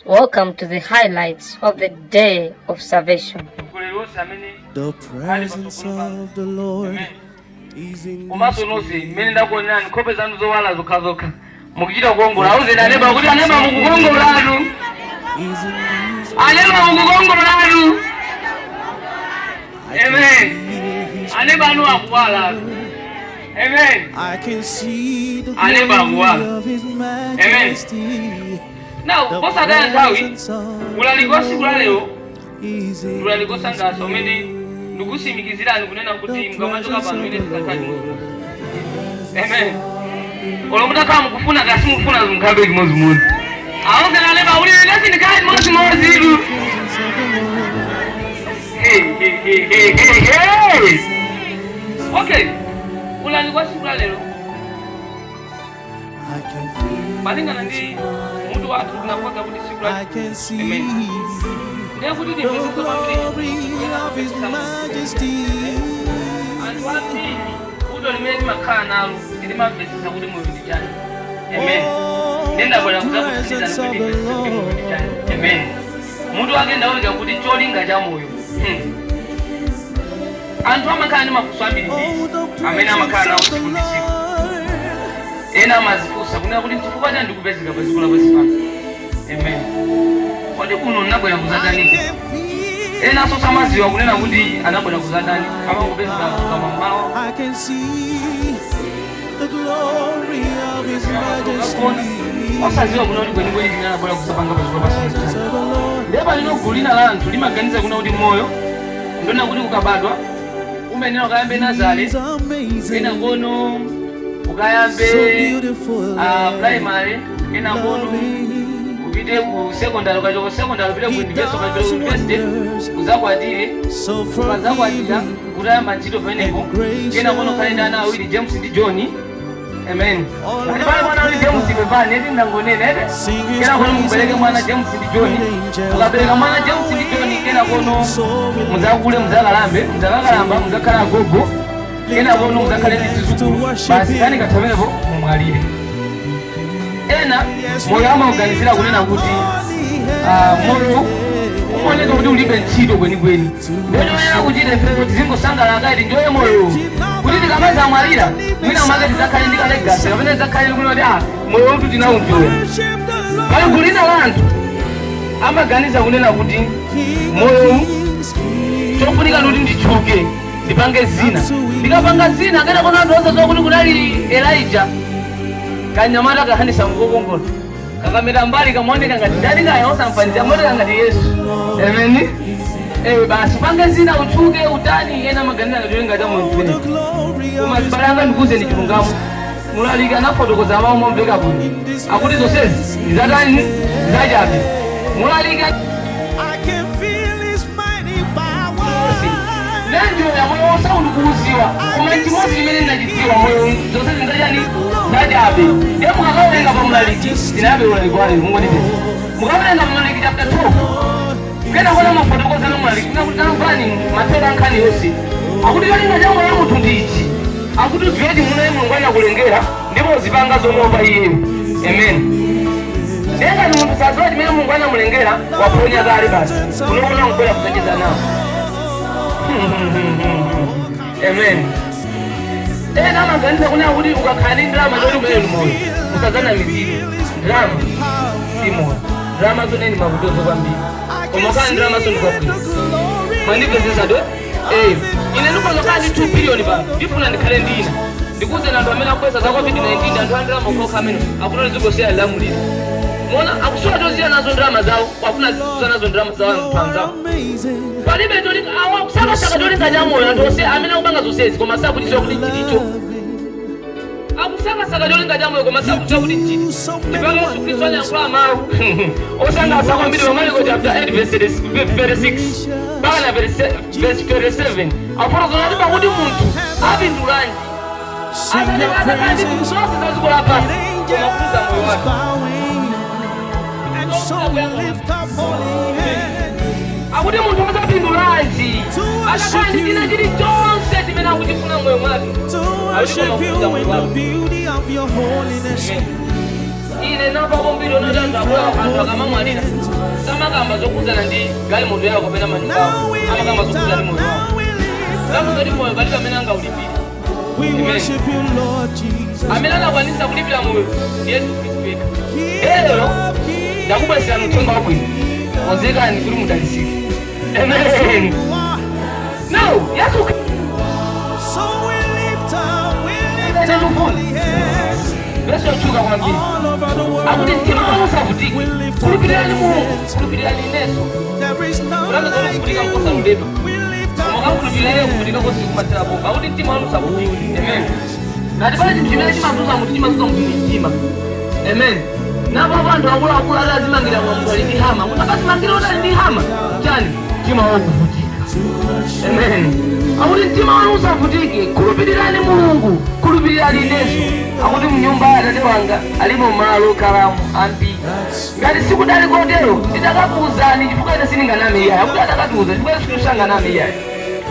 Welcome to the highlights of the day of salvation. Mtsogoleri wonse amene The presence of the Lord is in komanso this nonse mmene ndakuonerani, nkhope zanu zowala zokhazokha, mukuchita kukongola. Auzeni aneba kuti aneba mukukongolatu. Is in this Aneba mukukongolatu. I can Amen. feel his Aneba anu akuwala. Amen. I can see the Aneba glory akuwala. of his majesty. Now, The posataya nthawi, presence of ulaliki wa tsiku la lero is in ulaliki osangalatsa umene ndikusimikizirani kunena kuti mukamachoka pano ine tisakhala chimodzimodzi. Amen. Olo mutakhala mukufuna kasi mukufuna, mukhalabe chimodzimodzi. Auzeni aneba kuti ine sindikhala chimodzimodzitu. Presence of the Lord. Hey, hey, hey, hey, hey, hey. Okay, ulaliki wa tsiku la lero, I can feel malingana ndi mutu wathu, tinakonza kuti tsiku la I can see Amen. Ndiye kuti the timvetsetse kwambiri glory of his majesty. Anthu ambiri vuto limene timakhala nalo, tilimamvetsetsa kuti moyo ndi chani. Amen. Oh, Ndabwera the presence kudzakuthandizani of kuti the timvetsetse kuti moyo ndi Lord. chani. Amen. Mutu wake ndawika kuti cholinga cha moyo. Anthu amakhala ndi mafunso ambiri Oh, the amene amakhala nawo presence of the tsiku ndi tsiku. Lord. Ena amazifunsa kunena kuti chifukwa chani ndikupezeka pa dziko lapansi pano? Amen. Kodi kuno ndinabwera I kuzatani? can feel Enanso samaziwa kunena kuti anabwera kuzatani, amangopezeka kama mmawa I can see the glory of his majesty. Osaziwa kuna kuti kwenikweni chimene anabwera kuzapanga pa dziko lapansi Presence pano. of the Lord. Ndiye palino gulu lina la anthu limaganiza kuna kuti moyo ndona kuti ukabadwa umenera ukayambe nursery, He's amazing. ena kono ukayambe So beautiful. Primary, ena kono Loving. Upite ku secondary, ukachoka secondary upite ku university, ukachoka ku university uzakwatire. So Ukazakwatira, forgiving. utayamba ntchito pamenepo, kena kono ukhale ndi ana awiri, James ndi John. Amen. Ngati pale mwana ali James, pepani, eti ndangonena ete. Kena kono mubereke mwana James ndi John. Mukabereka mwana James ndi John, kena kono muzakule, muzakalambe, muzakakalamba, muzakhala agogo, kena kono muzakhale ndi zizukulu. Basi, kani katha pamenepo mumwalire. Ena moyo amaoganizira kunena kuti moyo umaoneka kuti ulibe ntchito kwenikweni. Ndiyo kuchita ife kuti zingosangalala kaiti njoye moyo, kuti tikamazamwalira mwina mwake tidzakhale ndi ka legacy kapena tidzakhale kuti moyo watu tinawunjoya. Pali gulu lina la anthu amaganiza kunena kuti moyo chofunika ndikuti nditchuke, ndipange zina. Ndikapanga zina, kena kono anthu osadziwa kuti kunali Elijah, kanyamata kahandisa mkokongola, kakameta mbali, kamaoneka ngati ndani kaya, osamfanizira, amaoneka ngati Yesu. Amen. Basi pange zina, utchuke, utani. Ena amaganiza ngati cholinga cha moyo chimene. Koma zibale anga, ndikuze ndi chilungamo. Mulaliki anafotokoza mawu momveka bwino, akuti zonsezi ndizatani? Zachabe. Mulaliki I can feel his mighty power. Nenjoya moyo osaundi kuuziwa, koma chimodzi chimene ndinachidziwa, moyo zonsezi ndachani? Zachabe. Ndiye mukakawerenga pa Mlaliki, ndinayabe ulaliki wale mungondipeza, mukawerenga pa Mlaliki chapter 12, kena kona mafotokozano Mlaliki kuti tamvani mathera nkhani yonse, akuti cholinga cha moyo wa munthu ndi ichi, akuti udziwe chimene Mulungu anakulengera ndipo uzipanga zomuopa iyeyo. Amen. Ndiye ngati munthu sadziwa chimene Mulungu anamulengera, waponya kale. Basi, unoona nkubwera kusacheza nawo. Amen. Ena amaganiza kunena kuti ukakhala ndi ndalama zoti umene uli moyo. Musadzanamizidwe, ndalama si moyo. Ndalama zoneni makutozo kwambiri, koma ukhala ndalama so ndikwabwino. Mwandipezesa do? Ine ndikhoza kukhala ndi 2 billion pano, ndifuna ndikhale ndina. Ndikuwuzeni, anthu amene akubweza za COVID-19, anthu a ndalama okhaokha amene akutoti zikosiya lamulira mona akusowa choziya nazo ndalama zawo, wafuna zizuza nazo ndalama zawo anthu anzawo. Amazing. Palibe cholinga, awa kusakasaka cholinga cha moyo. Anthu onse amene akupanga zonsezi koma sakudziwa kuti nchiticho, akusakasaka cholinga cha moyo koma sakudziwa kuti nchiti. Ndipake Yesu Khristu anayankhula mawu osangalatsa kwambiri pa Marko chapter 8 verse 36 mpaka na verse 37, afotokoza kuti pakuti munthu apindulanji Sing your atakhala ndi praises. zonse za dziko lapansi koma kuluza moyo Angels wake? bowing, and so we lift up holy hands Akuti munthu azapindulanji akakhala ndi china chilichonse chimene akuchifuna moyo mwake to worship you in the beauty of your holiness. Ine napapo mbiri onoti anthu akulu, anthu akamamwalira samakamba zokhudzana ndi galimoto yawo kapena manyumba awo, Now we amakamba lift zokhudzana up, ndi moyo wawo. now we lift Zoti up. moyo palibe amene angaulipire. We Amen. worship you, Lord Jesus. Amene anakwanisa kulipira moyo ndi Yesu Khristu yekha. King Lero of kings. ndakubweretserani uthenga wabwino, konzekani kuti mudalitsike. Amen. You are. Now Yesu So we lift up holy hands Yesu otchuka kwambiri all over the akuti mtima world. wanu usavutike, We lift up khulupirirani holy Mulungu, hands. khulupirirani inenso. There is none Kulanga like kuvutika you. mkosa ludedwa. We lift up holy Mukakhulupirira kuvutika hands. konse kumatherapo, akuti mtima wanu usavutike. Amen. Ngati pali chinthu chimene chimazunza munthu, chimazunza munthu ndi mtima. Amen. Napo anthu akuluakulu ali azimangira munthu ali ndi hama, munthu akazimangira kuti ali ndi hama chani? Mtima wakuvutika. Amen. Akuti mtima wanu usavutike, khulupirirani Mulungu, khulupirirani inenso. Akuti mnyumba ya Atate wanga alimo malo okhalamo ambiri. Ngati sikudali kotero, nditakakuwuzani, chifukwa ine sindinganame iyayi. Akuti atakatiuza, chifukwa Yesu Khristu sanganame iyayi.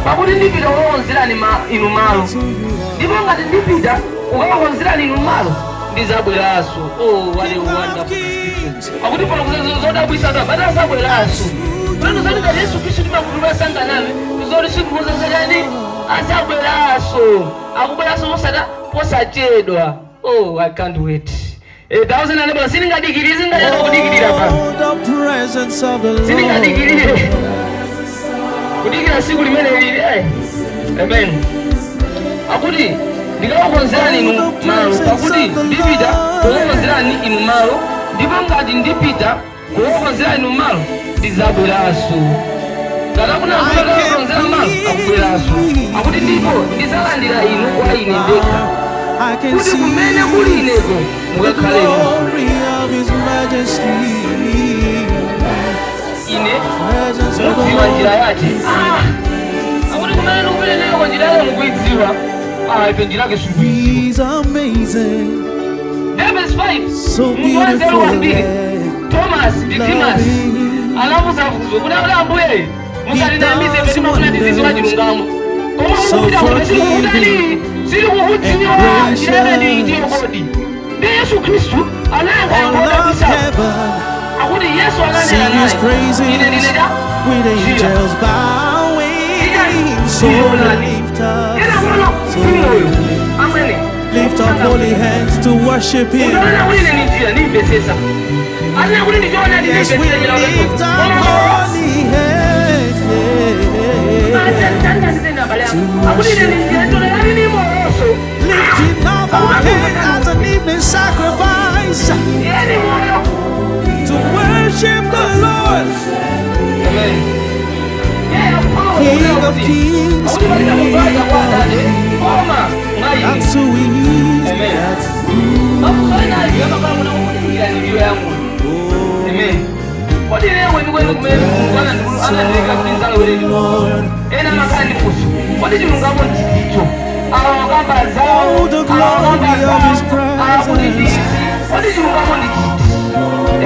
Pakuti ndipita kukakonzerani inu malo, ndipo ngati ndipita kukakonzerani inu malo, ndizabweranso. Oh, what a King of wonderful kings. akuti pano zodabwisa bata azabweranso. Pano zoti ngati Yesu Khristu timakhulupirira sanganame, zoti sikuuzazakani, azabweranso, akubweranso posata posachedwa. Oh, I can't wait. Thousand and sindingadikirire, sindingachedwa kudikirira pano. Oh, the presence of the Lord. Sindingadikirire kudikira siku limene lili. Amen. Akuti ndikakukonzerani inu malo, pakuti ndipita kukukonzerani inu malo, ndipo ngati ndipita kukukonzerani inu malo, ndizabweranso. Ngati akuna kukonzera malo, akubweranso. Akuti ndipo ndizalandira inu kwa ine ndekha, I can kuti see kumene kuli ineko the mukakhale inu. glory of His Majesty. Ine Presence of the mudziwa njira Lord. yace. Ah! Akuti kumene ndikupita njira yake mukuidziwa. Ah, ife njira yake sikuidziwa. He's amazing, Verse 5. so Munthu wanzeru beautiful kwambiri and Thomas Didimas loving. anafunsa kuti, akuti, Ambuye, musatinamize, ife timafuna tizidziwa chilungamo, koma So mukupita kuti sitikukutani, sitikukudziwa, and njira yake ndi itiyo kodi? Ndi Yesu Khristu anayankha All yankho of odabwitsa. heaven Akuti Yesu ananena sing His naye, ine praises ndine da with njira. angels bowing. So lift up, Ena kuno so ndi moyo amene lift up holy hands to worship Him. Unaona kuti ine ni njira, ndimvesesa anena kuti ndichoona. Yes, we lift up holy hands. Yeah. Akuti ine ni njira, choonadi ndi moyonso. Lifting up our hands as an evening sacrifice Iye ni moyo. to worship the Lord, Amen. King of kings. Akuti palibe munthu adza kwa Atate koma mwa ine. That's who He is. Amen. That's Mafunso amakhala kuna kuti njira ndiyo ya moyo. Amen. Kodi lero kwenikweni kumene Mulungu anandileka kuti ndizalowere ndi Lord. ena amakhala ndi funso, kodi chilungamo nchiticho? Awa akamba zawo, Oh, the awa glory akamba of His zawo, akuti presence. ndizi, kodi chilungamo ndi chiti?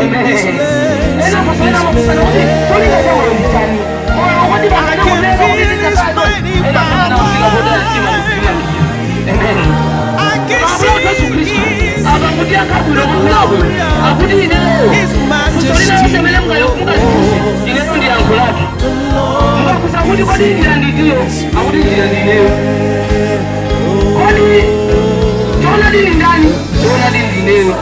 Amen. This place, Ena funso ena this mafunso kuti cholinga cha moyo ndi chani? Moyo kodi I bakana can kutenga kuti feel His tidzakhala mighty ena power. kufika potera mtima ndikudzimangira. Amen. I can Ambuye Yesu Khristu see akakuti akabwino kwakulapo, akuti ineyo His kusolera majesty. semene mungazifunse, ineyo ndi yankho lake. The Lord Mukafunsa kuti kodi njira ndidiyo, akuti njira ndineyo. Kodi choonadi ndi ndani? Choonadi ndineyo.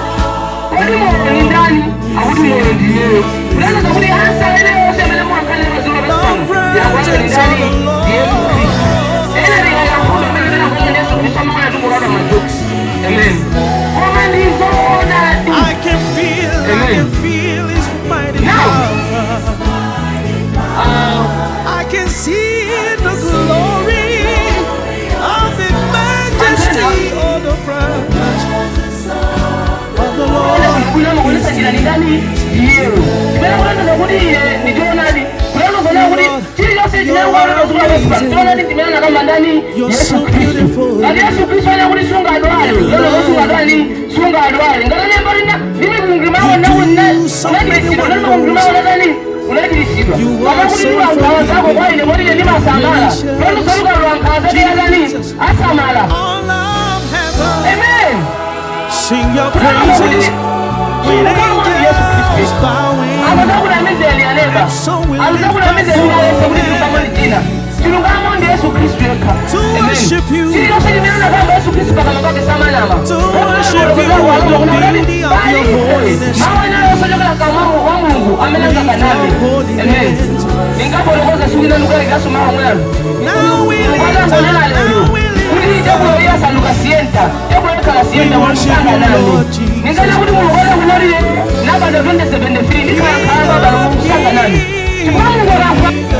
Kodi moyo ndi ndani? Akuti moyo ndineyo. Kutanthauza kuti answer iliyonse imene muwankhanira madzulo pano, yankho lake ndi ndani? Ndi Yesu Khristu. Ena tikayankhula imene tinakuona ndi Yesu Khristu, amaona tikulapa majokes. Amen. Koma ndizoonadi. I can feel, I Amen. can feel His mighty Now. power. I can see the glory of His majesty, oh, the presence of the Lord. Bwino makuonesa njira ni ndani? Iyeyo. Chimene kutanthauza kuti iye ndi choonadi, kutanthauza kuti chilichonse chimene kuona choonadi chimene anakamba ndani? You're Yesu so Khristu. beautiful. Ngati Yesu Khristu anena kuti sungadwale, kutanthauza sungadwale, sungadwale. Ngati anemba lina ndime kungrimawo You do so many unachiritsidwa, ndime kungrimawo natani, unachiritsidwa. You are Kama kuti so ndiwa zako kwa ine, kodi ine ndimasamala, Gracious. kutanthauza ukadwala nkhawa zake yatani? Asamala. All of heaven, Amen. sing your Kutanthauza kuti praises With Chilungamo ndi Yesu angels Khristu. bowing, Akazakunamizeni aneba, and so we lift our akazakunamizeni alese kuti chilungamo ndi voice china. Chilungamo ndi Yesu Khristu yekha. to Amen. worship you, Chililonse chimene unakamba Yesu Khristu pakamwa pake samanama. to worship you in the beauty of your holiness. Mawu ena osachokera kamwa wa Mulungu amene Lift angakaname. our holy Amen. hands. Ningafotokoza siku ina ndikukalikaso mawu omweyo. Now we lift up, Wakangonena lero now we kuti lift tebulo up. iyasanduka siyenta, tebulo ikhala siyenta, We worship mulungu you, sanganame. Lord Jesus. Ningana kuti Mulungu akangonalire nabada 2073 ndikhala King khalamba balo of Mulungu sanganame, chifukwa Mulungu akafa kings.